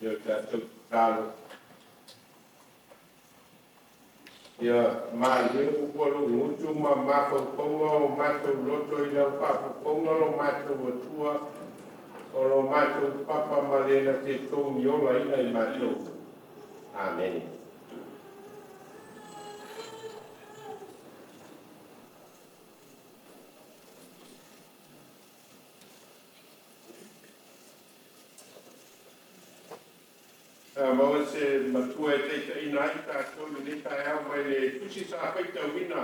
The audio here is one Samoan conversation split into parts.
Ia tatou tatalo. Ia maleu ua lugutu ma mafaufauga o matou loto i lau faafofoga lo matou Atua, o lo matou papa ma le na te togiolaina i matou. Amene. Maua se matua e taitaiina ai tatou i lenei taeao mai le tusi sa faitauina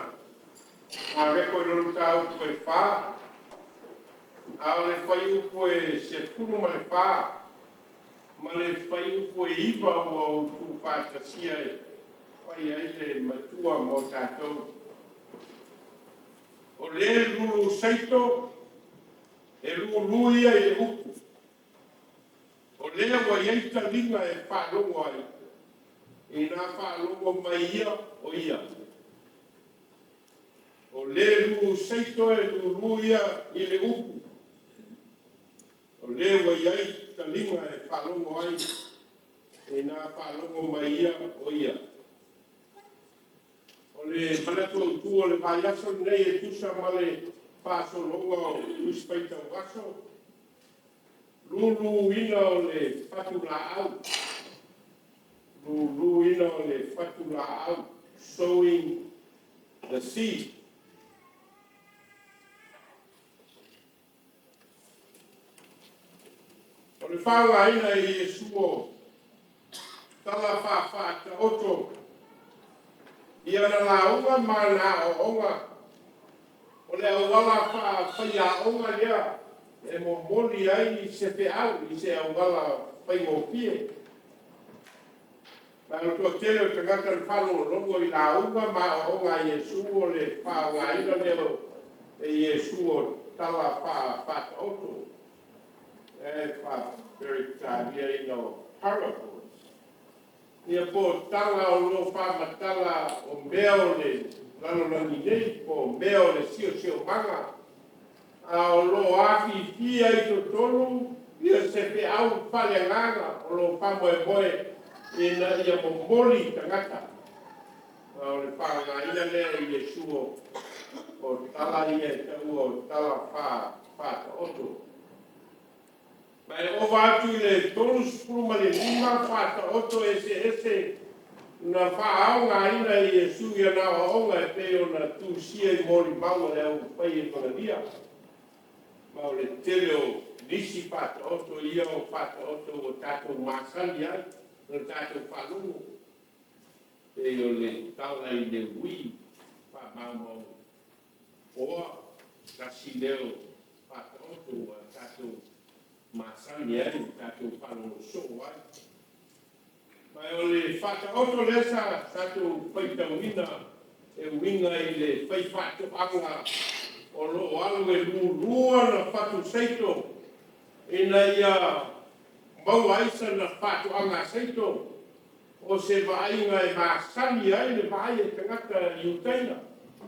Mareko i lona mataupu e 4, a o le fuaiupu e 14 ma le fuaiupu e 9 ua ou tuufaatasia e fai ai le matua mo tatou. O le lulu saito, e lulu ia i le upu. O lea ua i ai taliga e faalogo ai, ina faalogo mai ia o ia. O le lulu saito e lulu ia i le upu. O lea ua i ai taliga e faalogo ai, ina faalogo mai ia o ia. O le manatu autu o le vaiaso lenei e tusa ma le faasologa o Tusi Faitau Aso, luluina o le fatulaau. Luluina o le fatulaau. Sowing the seed. O le faaaogaina e Iesu o tala faafaataoto i ana lauga ma ana aoaoga, o le auala faafaiaoga lea e momoli ai se feau i se auala faigofie. Ma o le toatele o tagata na faalogologo i lauga ma aoaoga a Iesu, o le faaaogaina lea e Iesu o tala faafaataoto, e faa-Peretania o parables. Ia po tala o lo o faamatala o mea o le lalolagi nei, po o mea o le siosiomaga, a o lo o afifia i totonu ia se feau faaleagaga o lo o faamoemoe ina ia momoli i tagata. O le faaaogaina lea e Iesu o tala ia e taua o tala faataoto. Ma e ova atu i le 35 faataoto eseese na faaaogaina e Iesu i ana aoaoga e pei ona tusia i molimau a le aufai Efagelia. Ma o le tele o nisi faataoto ia o faataoto ua tatou masani ai, o le tatou faalogo, pei o le tala i le ui faamaumau oa, tasi lea o faataoto ua tatou masani ai, ua tatou faalogo soo ai. Ma o le faataoto lea sa tatou faitauina e uiga i le faifaatoaga o lo o alu e lulua na fatu saito ina ia maua ai sana faatoaga saito, o se vaaiga e masani ai le vaai e tagata i utaina.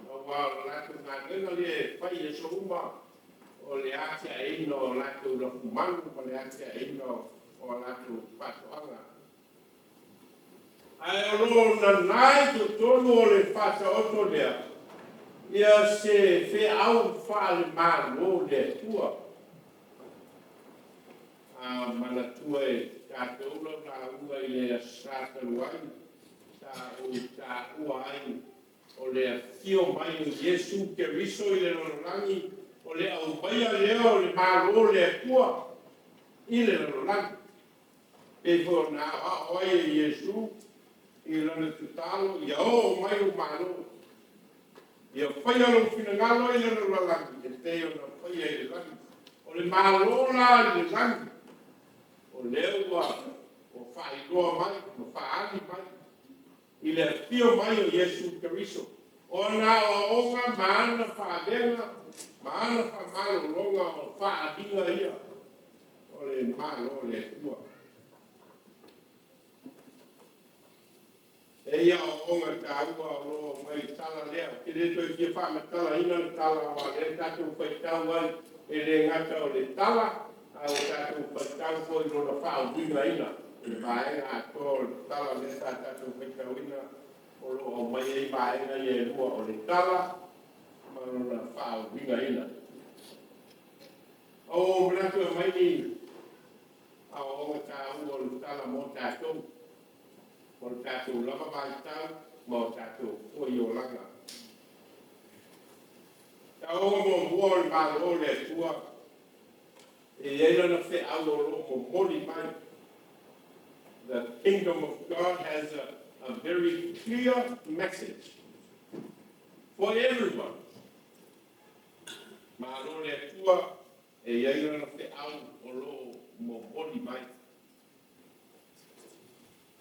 Aua o le latou galuega lea e fai i aso uma, o le atiaeina o latou lafumanu ma le atiaeina o latou faatoaga. Ae o lo o nanae totonu o le faataoto lea ia se feau faale-Malo le Atua. A manatua e tatou lau lauga i le aso Sa talu ai, sa ou taua ai o le afio mai o Iesu Keriso i le lalolagi, o le aumaia lea o le Malo le Atua i le lalolagi. Pei foi ona aoao ai e Iesu i lana tatalo, ia oo mai lou Malo, ia faia lou finagalo i le lalolagi e pei ona faia i le lagi. O le Malo la i le lagi, o lea ua faailoa mai ma faaali mai i le afio mai o Iesu Keriso. O ana aoaoga ma ana faavega ma ana faamalologa o faaaliga ia o le Malo o le Atua. E ia aoaoga taua o lo o aumai i le tala lea. Ou te le toe fia faamatalaina le tala, aua o lea tatou faitau ai, e le gata o le tala, a ua tatou faitau foi i lona faauigaina. Le vaega atoa o le tala lea sa tatou faitauina o lo o aumai ai vaega ia e lua, o le tala ma lona faauigaina. Ua ou manatu e aumai ni aoaoga taua o le tala mo tatou, mo le tatou lava vaitau ma o tatou foi olaga. Le aoaoga muamua o le Malo o le Atua, e i ai lana feau o lo o momoli mai. The kingdom of God has a very clear message for everyone. Malo le Atua e i ai lana feau o lo o momoli mai.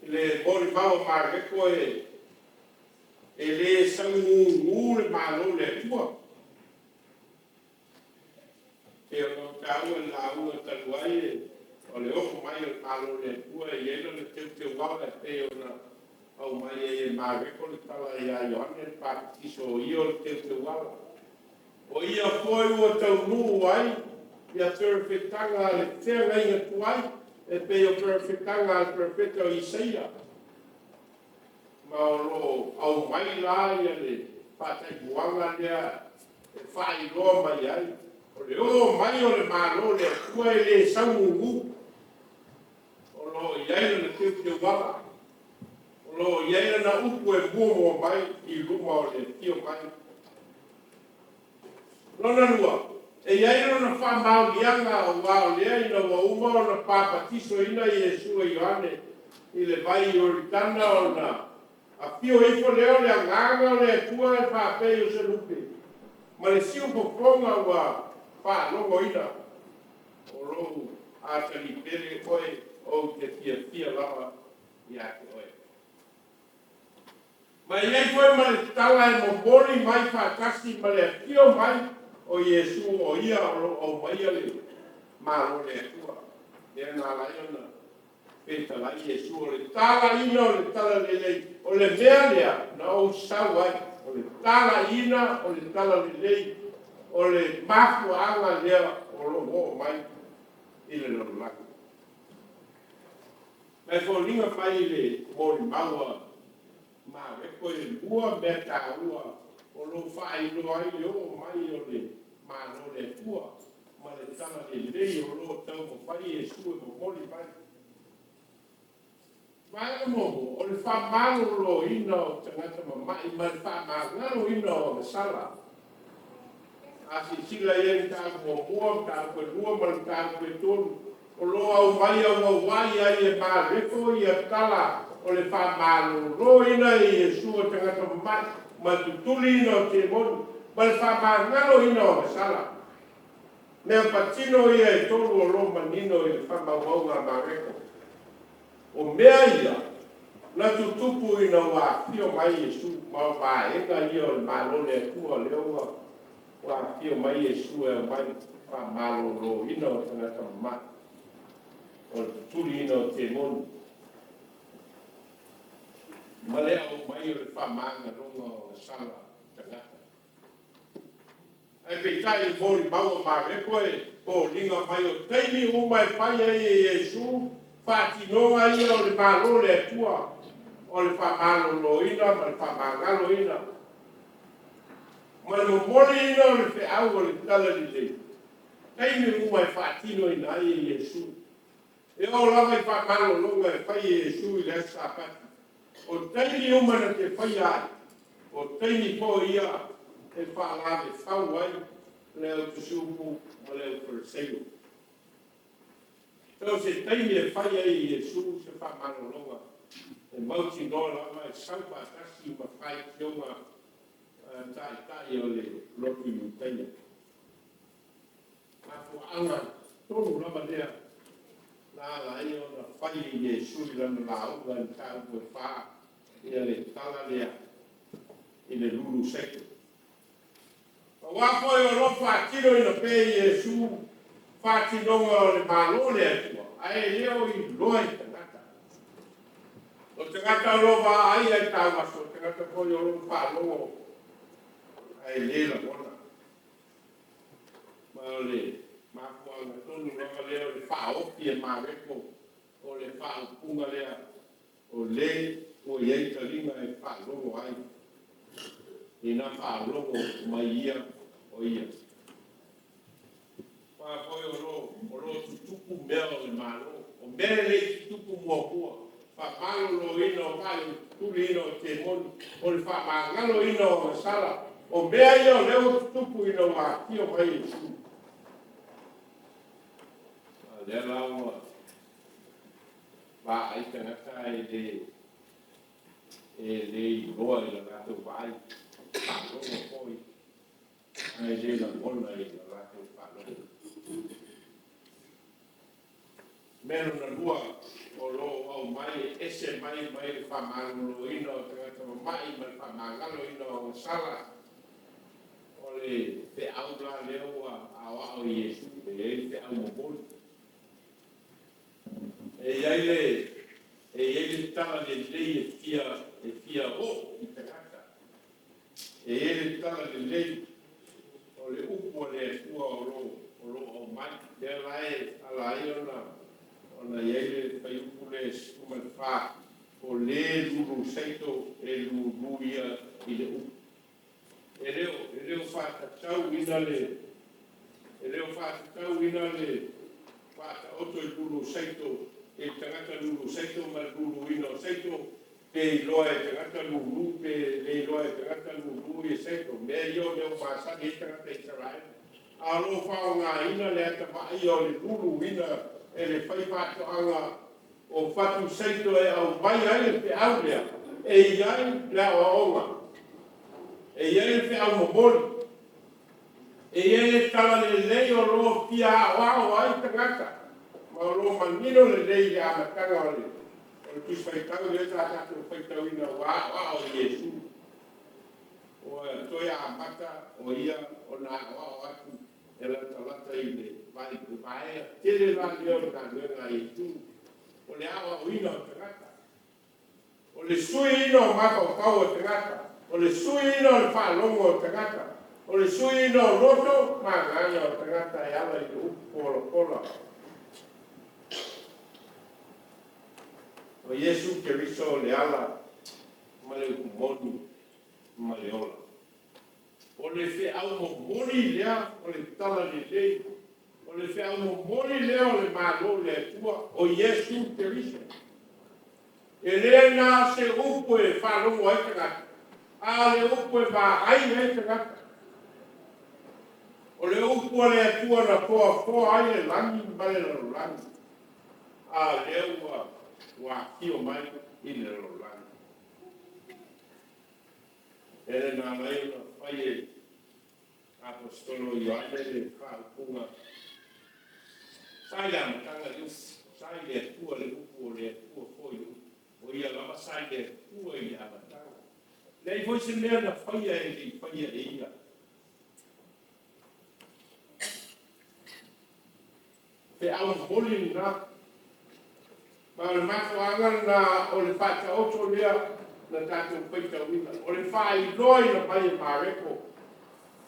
I le molimau a Mareko e le saugugu le Malo o le Atua. E pei ona ou taua i le lauga talu ai, o le oo mai o le Malo o le Atua e i ai lona teuteuala e pei ona aumai ai e Mareko le tala ia Ioane le Papatiso, o ia o le teuteuala. O ia foi ua taunuu ai ia perofetaga a le feagaiga tuai, e pei o perofetaga a le perofeta o Isaia. Ma o lo o aumai la le faataimuaga lea e faailoa mai ai, o le oo mai o le Malo o le Atua e le saugugu. O lo o i ai lana teuteuala, o lo o i ai lana upu e muamua mai i luma o le afio mai. Lona lua, e i ai lona faamaoniaga, aua o lea ina ua uma ona papatisoina Iesu e Ioane i le vai Ioritana, ona afio ifo lea o le Agaga o le Atua e faapei o se lupe, ma le siufofoga ua faalogoina, o lou atalii oe, ou te fiafia lava ia te oe. Ma e i ai foi ma le tala e momoli mai faatasi ma le afio mai o Iesu, o ia o lo o aumaia le Malo o le Atua. Lea na ala ai ona fetalai Iesu, o le talaiina o le talalelei, o le mea lea na ou sau ai, o le talaiina o le talalelei, o le mafuaaga lea o lou oo mai i le lalolagi. Ma e foliga mai i le molimau a Mareko e lua mea taua o lo o faailoa ai le oo mai o le Malo o le Atua ma le talalelei o lo o taumafai Iesu e momoli mai. Vaega muamua, o le faamaloloina o tagata mamai ma le faamagaloina o agasala. A silasila i ai i le mataupu muamua, mataupu e lua ma le mataupu e tolu, o lo o aumai auauai ai e Mareko ia tala o le faamaloloina e Iesu o tagata mamai, ma le tutuliina o temoni, ma le faamagaloina o agasala. Mea patino ia e tolu o lo o manino i le faamaumauga a Mareko. O mea ia na tutupu ina ua afio mai Iesu, ma o vaega ia o le Malo o le Atua lea ua afio mai Iesu e aumai, faamaloloina o tagata mamai, o le tutuliina o temoni, ma le aumai o le faamagaloga o agasala tagata. Ae peitai i le molimau a Mareko e foliga mai o taimi uma e fai ai e Iesu faatinoga ia o le Malo o le Atua, o le faamaloloina ma le faamagaloina, ma le momoliina o le feau o le talalelei, taimi uma e faatinoina ai e Iesu. E oo lava i faamalologa e fai e Iesu i le aso Sapatu, o taimi uma na te faia ai, o taimi foi ia e faalavefau ai le autusiupu ma le aufaleseio. So o se taimi e fai ai e Iesu se faamalologa, e mautinoa lava e sau faatasi ma faitioga taitai o le lotu Iutaia. Mafuaaga tonu lava lea na ala ai ona fai e Iesu i lana lauga i mataupu e fa ia le tala lea i le lulu seiko. Aua foi o lo o faatinoina pea e Iesu faatinoga o le Malo o le Atua, ae le o iloa e tagata. O tagata o lo o vaaia i taumaso, o tagata foi o lo o faalogo, ae le lagona. Ma o le mafuaaga tonu lava lea o le faaofi e Mareko o le faaupuga lea, o le ua i ai taliga e faalogo ai, ina faalogo mai ia o ia. Aua foi o lo o tutupu mea o le Malo, o mea e le i tutupu muamua, faamaloloina o faale-tuliina o temoni, o le faamagaloina o agasala, o mea ia o lea ua tutupu ina ua afio mai Iesu. A o lea la ua vaai tagata ae le iloa i le latou vaai, faalogo foi ae le lagona i le latou faalogo. Mea lona lua o lo o aumai e ese mai mai le faamaloloina o tagata mamai ma le faamagaloina o agasala, o le feau la lea ua aoao e Iesu, e i ai le feau momoli. E i ai le tala lelei e fia oo i tagata. E i ai le tala lelei o le upu a le Atua o lo o aumai. Lea la e ala ai ona i ai le fuaiupu lea e 14, o le lulu saito e lulu ia i le upu. E le o faatatauina le faataoto i lulu saito i le tagata lulu saito ma le luluina o saito, pe iloa e tagata lulu pe le iloa e tagata lulu ia saito. Mea ia o mea ua masani ai tagata Isaraelu. A o lo o faaaogaina le atavaia o le luluina e le faifaatoaga o fatu saito e aumai ai le feau lea, e i ai le aoaoga, e i ai le feau momoli, e i ai le tala lelei o lo o fia aoao ai tagata, ma o lo o manino lelei i le amataga o le Tusi Faitau lea sa tatou faitauina ua aoao e Iesu. Ua toe amata o ia ona aoao atu e latalata i le vaega tele la lea o le galuega a Iesu, o le aoaoina o tagata, o le suiina o mafaufau o tagata, o le suiina o le faalogo o tagata, o le suiina o loto ma agaga o tagata e ala i le upu polapola. O Iesu Keriso o le ala ma le upu moni ma le ola. O le feau momoli lea o le tala lelei, o le feau momoli lea o le Malo o le Atua, o Iesu Keriso. E le na o se upu e faalogo ai tagata, a o le upu e vaai ai tagata. O le upu a le Atua na foafoa ai le lagi ma le lalolagi, a o lea ua afio mai i le lalolagi. E le na ala ai ona fai e Aposetolo Ioane le faaupuga, sa i le amataga le upu, sa i le Atua le upu, o le Atua foi le upu. O ia lava sa i le Atua i le amataga. Leai foi se mea na faia e le i faia e ia. Feau momoli lena. Ma o le mafuaaga lena o le faataoto lea na tatou faitauina, o le faailoaina mai e Mareko,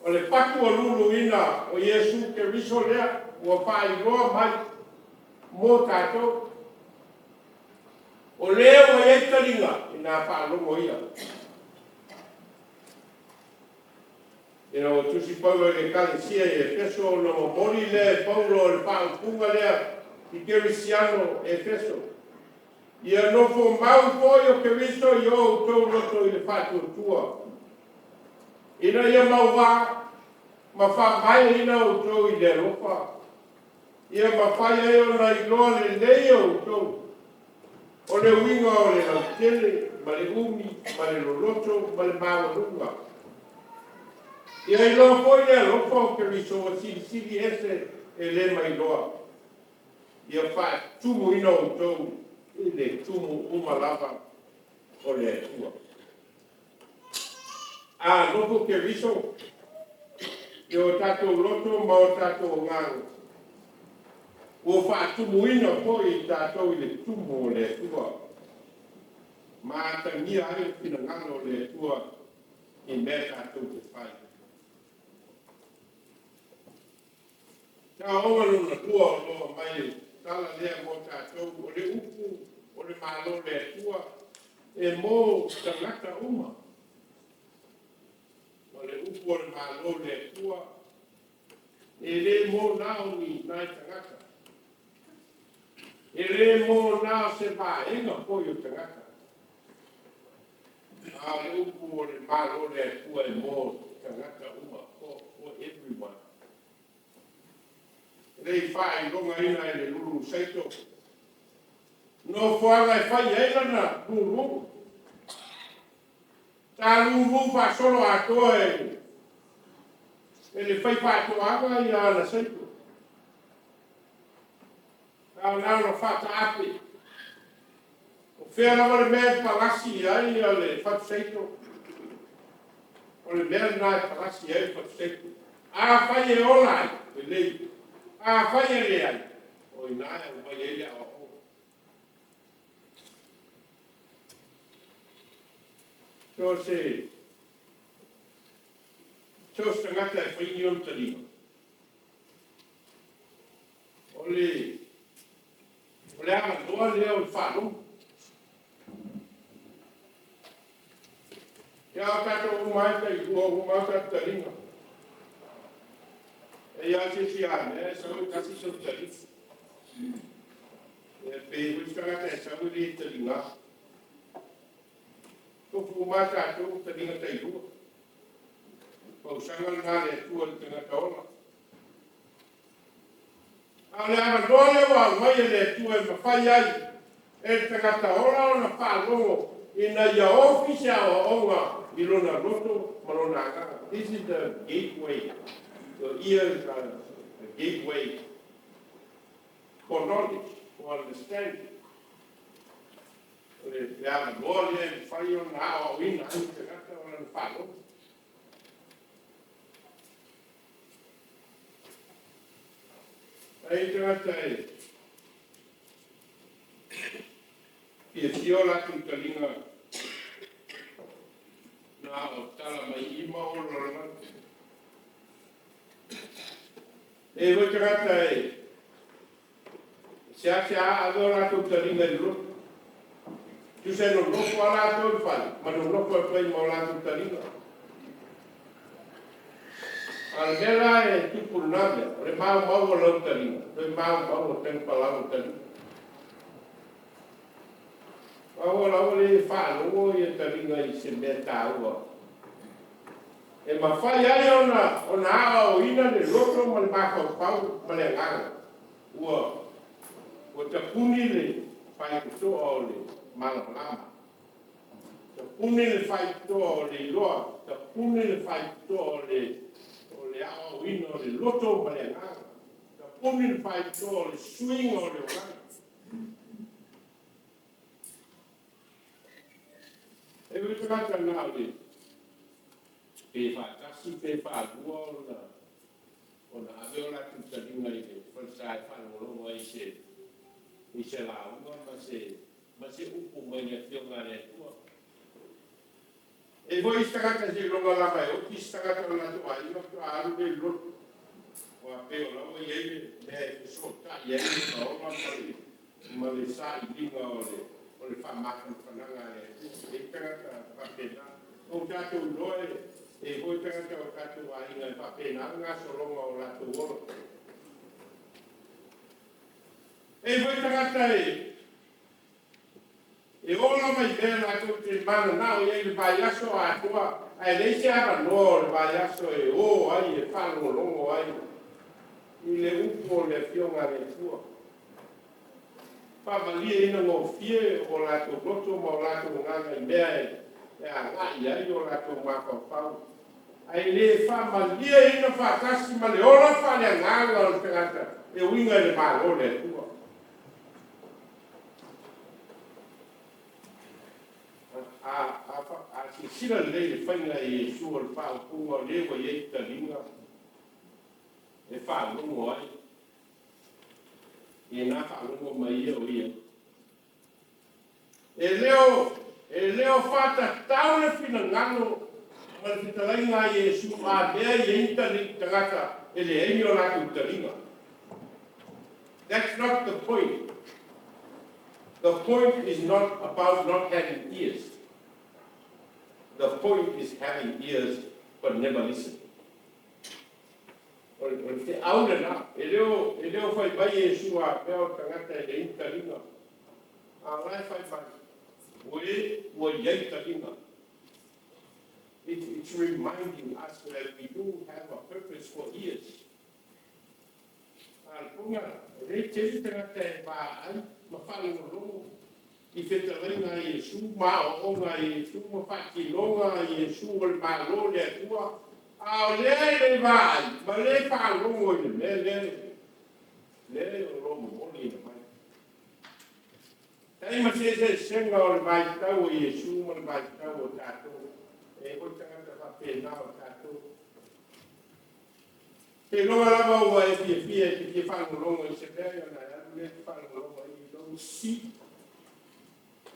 o le fatu ua luluina o Iesu Keriso lea ua faailoa mai mo tatou. O le ua i ai taliga, ina faalogo ia. Ina ua tusi Paulo i le ekalesia i Efeso, ona momoli lea e Paulo o le faaupuga lea i Kerisiano Efeso. Ia nofo mau foi o Keriso i o outou loto i le faatuatua, ina ia mauā ma faamaeaina outou i le alofa, ia mafai ai ona iloa lelei e outou o le uiga o le lautele ma le umi ma le loloto ma le maualuga. Ia iloa foi le alofa o Keriso ua silisili ese e le mailoa, ia faatumuina outou i le tumu uma lava o le Atua. A nofo Keriso i o tatou loto ma o tatou agaga, ua faatumuina foi i tatou i le tumu o le Atua, ma atagia ai le finagalo o le Atua i mea tatou te fai. Aoaoga lona lua o lo o aumai tala lea mo tatou, o le upu o le Malo o le Atua e mo tagata uma. O le upu o le Malo o le Atua e lē mo na o ni nai tagata. E lē mo na o se vaega foi o tagata. A o le upu o le Malo o le Atua e mo tagata uma, for everyone. E le i faailogaina e le lulu saito nofoaga e fai ai lana lulu. Sa lulu faasolo atoa e le faifaatoaga ia ana saito. A o na ona faataape. O fea lava le mea e palasi i ai le fatu saito, o le mea lena e palasi i ai le fatu saito. Afai e ola ai, lelei. Afai e leai, o i ina e aumai ai le aoaoga. So se tagata e fai ni ona taliga, o le avanoa lea o le faalogo. Ia o tatou uma lava e tailua uma lava tatou taliga. E i ai lava se isi a mea e sau e tasi sona taliga. E pe i ai foi se tagata e sau e le taliga. Tofu uma lava tatou taliga tailua. Fausaga lena a le Atua i le tagata ola. A o le avanoa lea ua aumai e le Atua e mafai ai e le tagata ola ona faalogo ina ia ofi se aoaoga i lona loto ma lona agaga. This is the gateway. Your ears are the gateway for knowledge, for understanding. O le avanoa lea e mafai ona aoaoina ai le tagata o lana faalogo. Ai tagata e fiafia o latou taliga na o tala mai i ma o lalolagi. E foi tagata e sea ave o latou taliga i le lotu. Tusa e nonofo a latou i le fale, ma nonofo atu ai ma o latou taliga. A o le mea la e tupu i lena mea, o le maumau o lau taliga, toe maumau o tagipalau o taliga. Aua la ua le faalogo ia taliga i se mea taua. E mafai ai ona aoaoina le loto ma le mafaufau ma le agaga. Ua tapuni le faitotoa o le malamalama. Tapuni le faitotoa o le iloa. Tapuni le faitotoa o le aoaoina o le loto ma le agaga. Tapuni le faitotoa o le suiga o le olaga. E ui tagata na o le pe faatasi pe faalua ona ave o latou taliga i le falesa e faalogologo ai i se lauga ma se upu mai le Afioga a le Atua. E foi isi tagata seiloga lava e oti se tagata o le latou aiga faatoa alu lea i le lotu. Ua pei o la ua i ai le mea e fesootai ai le ola ma le sailiga o le faamafanafanaga a le Atua. E i ai tagata faapena. O tatou iloa e foi tagata o tatou aiga e faapena le gasologa o latou ola. E foi tagata e ola mai mea latou te mananao i ai le vaiaso atoa, ae leai se avanoa o le vaiaso e o ai, e faalogologo ai i le upu o le Afioga a le Atua. Faamalieina gofie o latou loto ma o latou agaga i mea e agai ai o latou mafaufau. Ae le faamalieina faatasi ma le ola faaleagaga o le tagata e uiga i le Malo o le Atua. A silasila lelei i le faiga e Iesu o le faaupuga o le ua i ai taliga e faalogo ai, i na faalogo mai ia o ia. E le o faatatau le finagalo ma le fetalaiga a Iesu a mea e i ai ni tagata e leai ni o latou taliga. That's not the point. The point is not about not having ears. The point is having ears but never listen. O le feau lena, e le o fai mai Iesu a mea o tagata e leai ni taliga. A o la e fai mai, o e ua i ai taliga. It's reminding us that we do have a purpose for ears. A le poga, e le tele tagata e vaai ma faalogologo i fetalaiga a Iesu ma aoaoga a Iesu ma faatinoga a Iesu o le Malo o le Atua. A o lea e le vaai ma le faalogo i le mea lea lea o lo o momoli mai. Tai ma se eseesega o le vaitau o Iesu ma le vaitau o tatou. E foi tagata faapena o tatou. Seiloga lava ua e fiafia e te fia faalogologo i se mea ona e alu lea e te faalogologo ai. You don't seek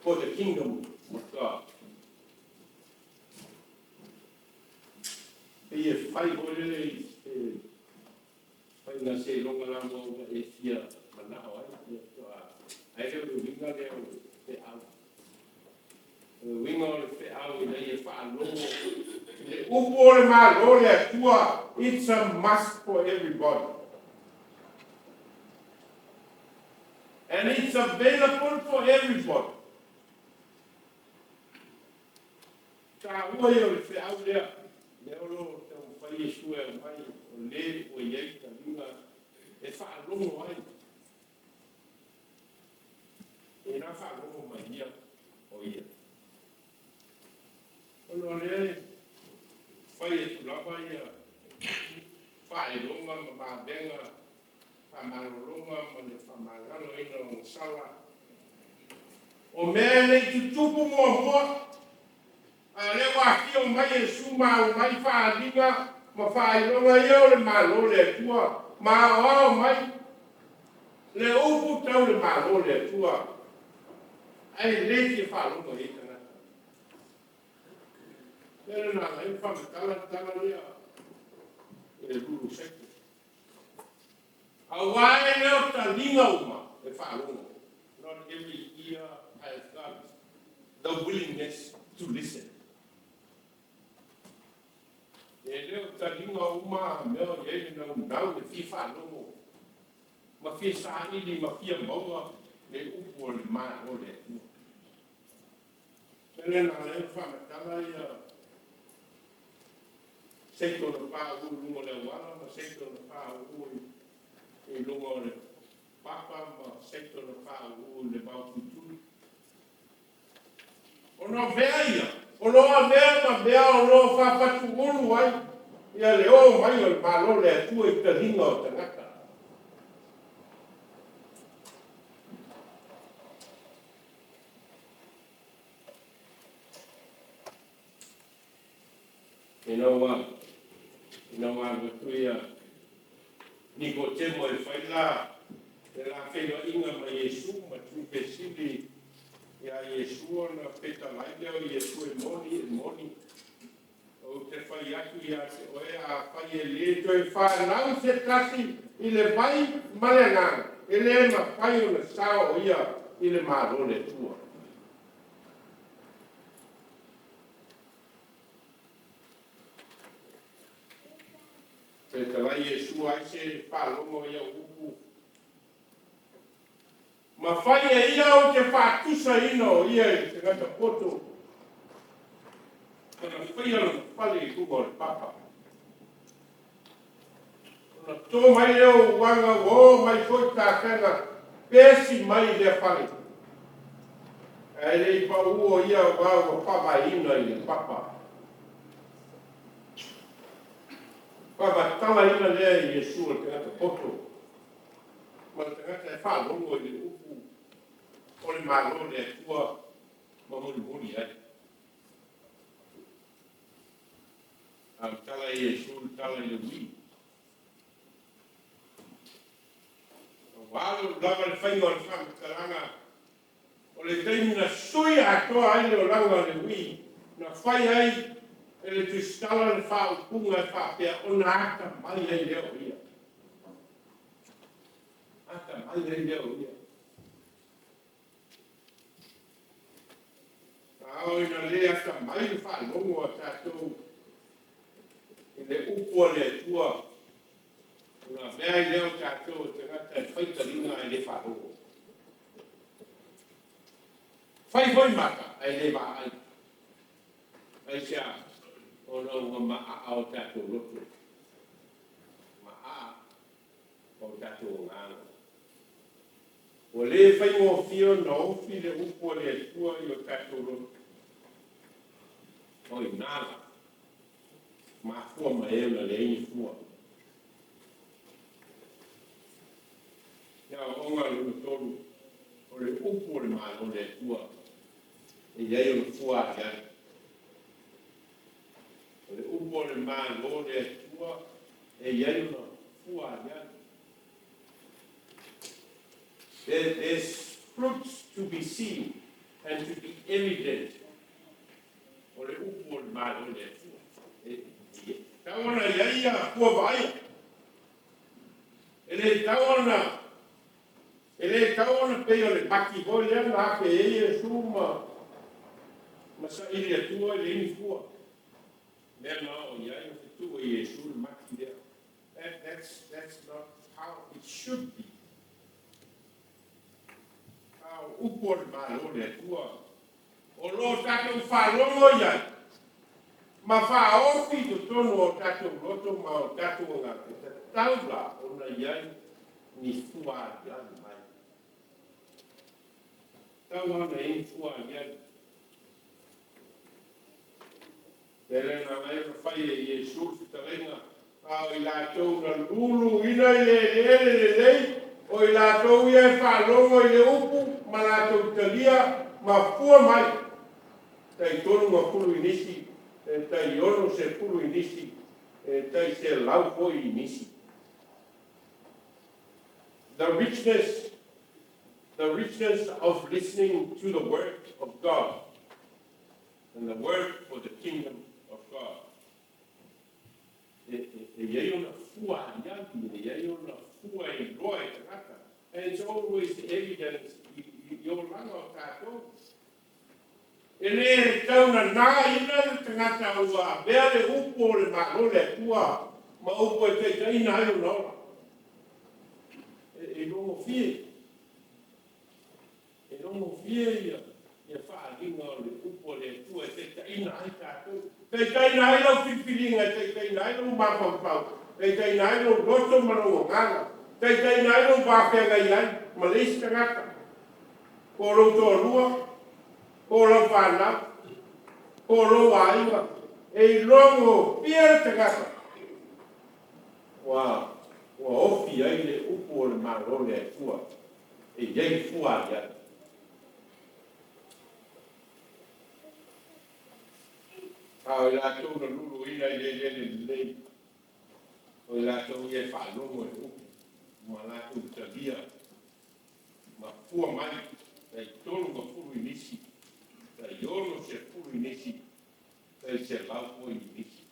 for the kingdom of God. E fai foi lele i se faiga seiloga lava ua e fia manao ai. Ia faatoa ai lea o le uiga lea o le feau. O le uiga o le feau ina ia faalogo le upu o le Malo le Atua. It's a must for everybody. And it's available for everybody. Taua ia o le feau lea. Lea o lo o taumafai Iesu e aumai o le ua i ai taliga e faalogo ai. E na faalogo mai ia o ia. Ona o lea e fai atu lava ia faailoga ma vavega faamalologa ma le faamagaloina o sala. O mea e le i tutupu muamua, a o lea ua afio mai Iesu ma aumai faaaliga ma faailoga ia o le Malo le Atua, ma aoao mai le upu tau le Malo le Atua, ae le fia faalogo i ai tagata. Lea na ala ai ona faamatala le tala lea i le lulu seiko. Aua e le o taliga uma e faalogo. Not every ear has got the willingness to listen. E le o taliga uma mea o i ai le naunau le fia faalogo ma fia saili ma fia maua le upu o le Malo le Atua. Lea na ala ai ona faamatala ia seito na pauu i luga o le auala ma seito na pauu i luga o le papa ma seito na pauu i le vautuitui. Ona o mea ia, o lo o avea ma mea o lo o faafatuulu ai ia le o mai o le Malo le Atua i taliga o tagata. Ina ua alu atu ia Nikotemo e fai la le la feiloaiga ma Iesu ma tuufesili ia Iesu ona fetalai lea o Iesu, e moni, e moni, ou te fai atu ia te oe, afai e le toe fanau se tasi i le vai ma le agaga, e le mafai ona sao o ia i le Malo le Atua. Fetalai Iesu ai se faalogo ia upu. Ma fai e ia ou te faatusaina o ia i le tagata poto. Ona faia lona fale i luga o le papa. Ona to mai lea o uaga ua o mai foi tafega pesi mai i lea fale. Ae le i pau o ia ua ua faavaeina i le papa. Faamatalaina lea e Iesu o le tagata poto ma le tagata e faalogo i le upu o le Malo le Atua ma mulimuli ai. A o tala i Iesu le tala i le ui. Ua alu lava le faiga o le faamatalaga o le taimi na sui atoa ai le olaga o le ui na fai ai e le tusitala le faaupuga e faapea ona atamai ai lea o ia. Atamai. vaai ai lea o ia. A oo ina le atamai le faalogo a tatou i le upu a le Atua, ona avea ai lea o tatou o tagata e faitaliga ae le faalogo. Fai foi mata ae le vaai. Aisea? Ona ua maaa o tatou loto, maaa o tatou agaga. Ua le faigofie ona ofi le upu a le Atua i o tatou loto. O i ina la, mafua mai ai ona leai ni fua. Le aoaoga lona tolu, o le upu o le Malo o le Atua, e i ai ona fua aliali. O le upu o le Malo o le Atua, e i ai ona fua aliali. There's fruits to be seen and to be evident. O le upu o le Malo o le Atua. E tatau ona i ai ia fua vaaia. E le tatau ona pei o le maki foi lea na afe ai Iesu ma saili atua i le ini fua. Mea na oo i ai ma fetuu e Iesu le maki lea. That's not how it should be. A o upu o le Malo o le Atua, o lo o tatou faalogo i ai, ma faaofi i totonu o tatou loto ma o tatou agaga, e tatau la ona i ai ni fua aliali mai. Tatau ona i ai ni fua aliali. Le lea na ala ai ona fai e Iesu le fetalaiga, a o i latou na luluina i le eleele lelei, o i latou ia e faalogo i le upu ma latou talia ma fua mai. Tai 30 i nisi, e tai 60 i nisi, e tai 100 foi i nisi. The richness of listening to the word of God and the word for the kingdom of God. E i ai ona fua aliali, e i ai ona fua e iloa e tagata. And it's always evident i olaga o tatou. E le tau na ina le tagata ua avea le upu o le Malo le Atua ma upu e taitaina ai ona ola. E logofie. E logofie ia faaaliga o le upu o le Atua e taitaina ai tatou. Taitaina ai lau filifiliga, e taitaina ai lou mafaufau, taitaina ai lou loto ma lou agaga, taitaina ai lou vafeagai ai ma le isi tagata, po o lou toalua, po o lau fanau, po o lou aiga, e ilogofie le tagata ua ofi ai le upu o le Malo le Atua e i ai fua aliali. A o i latou na luluina i le eleele lelei, o i latou ia e faalogo i le upu ma latou talia ma fua mai, tai 30 i nisi, tai 60 i nisi, tai 100 foi i nisi.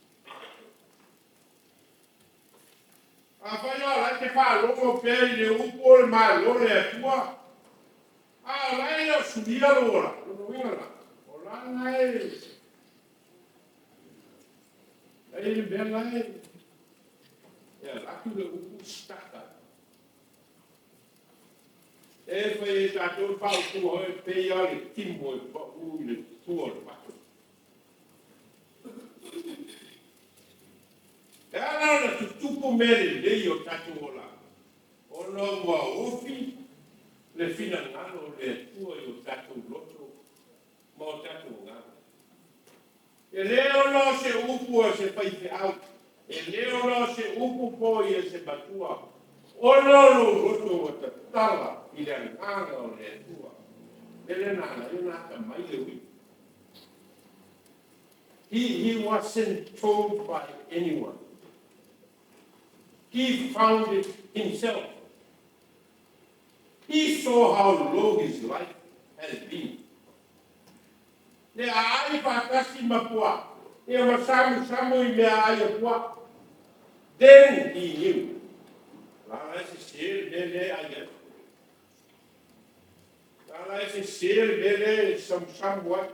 Afai o la e te faalogo pea i le upu o le Malo le Atua, a o la e le o suia lou ola, lona uiga la, o la na e ai le mea la e alatu le upu stuck ai. E fai e tatou faaupuga hoi pei lava le timu e pau i le tua o le mato. E ala ona tutupu mea lelei o tatou ola, ona ua ofi le finagalo o le Atua i o tatou loto ma o tatou agaga. E le ona o se upu a se faifeau, e le ona o se upu po i e se matua, ona o lou loto ua tatala i le agaga o le Atua. E le na ala ai ona atamai le ui. He wasn't told by anyone. He found it himself. He saw how low his life has been. Le aai faatasi ma puaa, ia ma samusamu i mea ai o puaa. Then he knew. La la se se le mea le ai ai. Ala e sesē le mea lea e samusamu ai.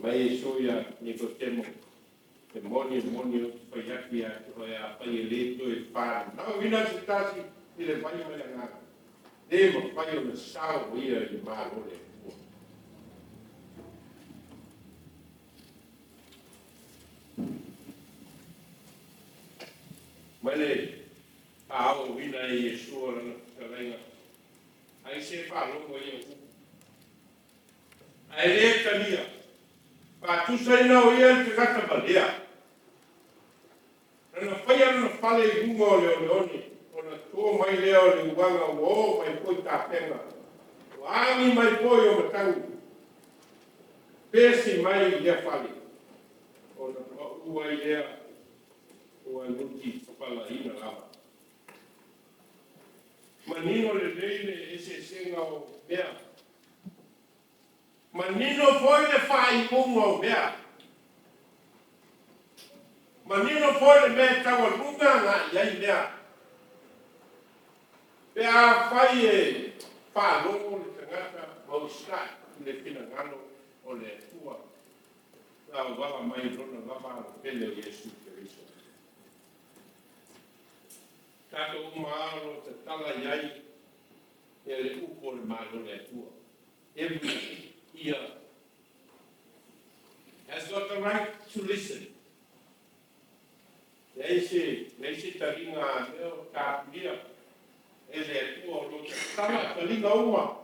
Mai Iesu iā Nikotemo, E moni, e moni, ou te fai atu ia te oe, afai e lē toe fanauina se tasi i le vai ma le Agaga, e lē mafai ona sao o ia i le Malo o le Atua. Mai le faaauauina e Iesu o lana fetalaiga, Ai se faalogo i au upu, ae lē talia, faatusaina o ia i le tagata valea, na na faia lona fale i luga o le oneone, ona to mai lea o le uaga ua oo mai foi tapega, ua agi mai foi o matagi, pesi mai i lea fale, ona pau ai lea ua nutipalaina lava. Manino lelei le eseesega o mea. Manino foi le faaiuga o mea. Manino foi le mea e taualuga agai i ai mea. Pe afai e faalogo le tagata ma usitai i le finagalo o le Atua na auala mai i lona lava Alo pele o Iesu Keriso. Tatou uma lava o lo o tatala i ai le upu o le Malo o le Atua. Every ear has got the right to listen. Leai se taliga a mea o tapulia e le Atua o lo o tatala taliga uma.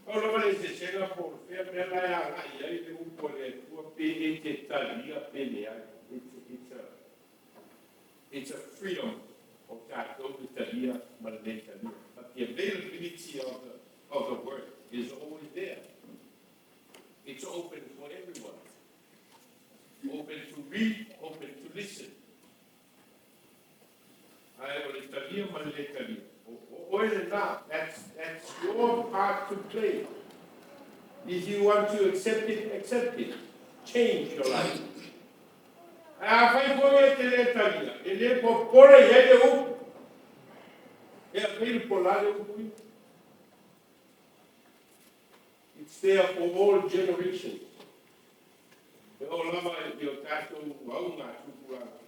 Pau lava le eseesega po o le fea mea la e agai i ai le upu a le Atua pe e te talia pe leai. It's a freedom o tatou le talia ma le lē talia. But the availability of the word is always there. It's open for everyone. Open to read, open to listen. Ae o le talia ma le lē talia. O oe lena, that's your part to play. If you want to accept it, accept it. Change your life. Ae afai foi e te lē talia, e lē popole i ai le upu. E available la le upu ia. It's there for all generations. E oo lava i o tatou augatupulaga.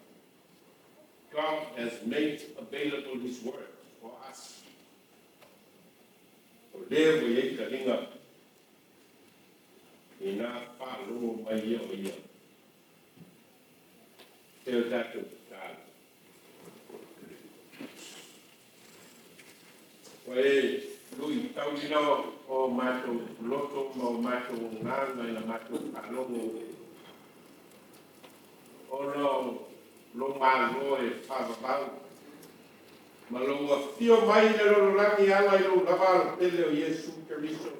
God has made available His word for us. O lea ua i ai taliga ina faalogo mai ia o ia. E o tatou tatalo. Ua e luitauina o matou loto ma o matou agaga i la matou faalogo ona o lo Malo e faavavau ma lou afio mai i le lalolagi e ala i lou lava Alo pele o Iesu Keriso.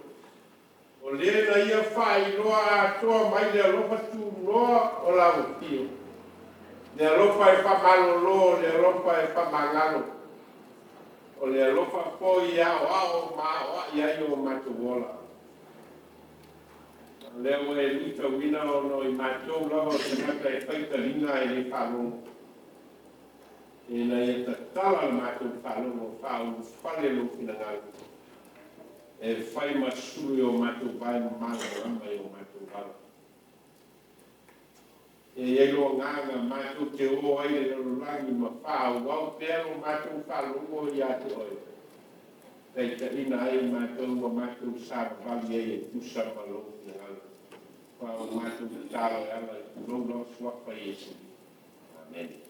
O le na ia faailoa atoa mai le alofa tunoa o lau afio. Le alofa e faamalolo, le alofa e faamagalo. O le alofa foi e aoao ma aoai ai o matou ola. O lea ua e luitauina ona o i matou lava o tagata e faitaliga ae lē faalogo. Ina ia tatala le matou faalogo faaulufale lou finagalo. E fai ma sulu i o matou vae ma malamalama i o matou vala. E i ai lo agaga matou te o ai le lalolagi ma faaauau pea lo matou faalogo ia te oe. Taitaiina ai matou ma matou savavali ai e tusa ma lou finagalo. Fa o matou tatalo e ala i lou lava suafa Iesu. Amen.